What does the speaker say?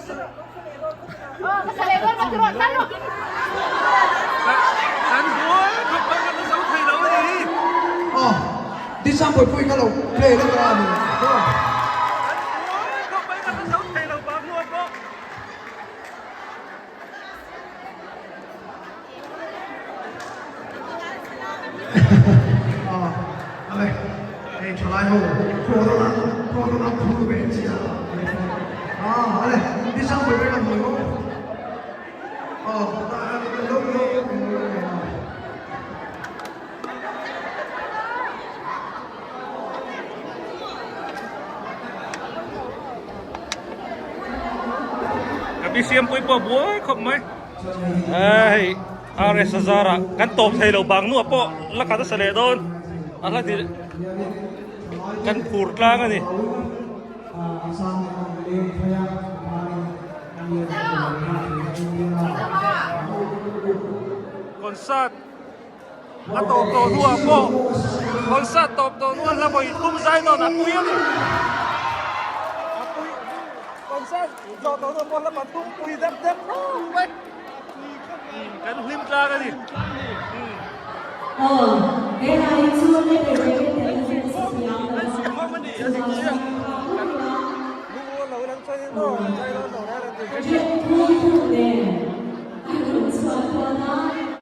Kan buai khawp mai kan la zo thei lo a ni. Aw, December pawh hi ka lo play lawk a ni. Kan buai khawp mai kan la zo thei lo bang hnuah pawh. Aw, ale, hei thalai ho, corona, corona phur ve chiah a. Aw, ale, December pawh hi ka hmu. Ka pi siampui pawh buai khawp mai hei RS azara kan tawp thei lo bang nuah pawh la khat a sa leh dawn a hla ti kan phur tlang a ni. Concert a tawp tawh hnuah pawh concert tawp tawh hnuah hla vawi thum zai nawn a pui a ni. A pui concert zawh tawh hnuah pawh hla pathum pui deuh deuh khawp mai. Kan hlim tlang a ni.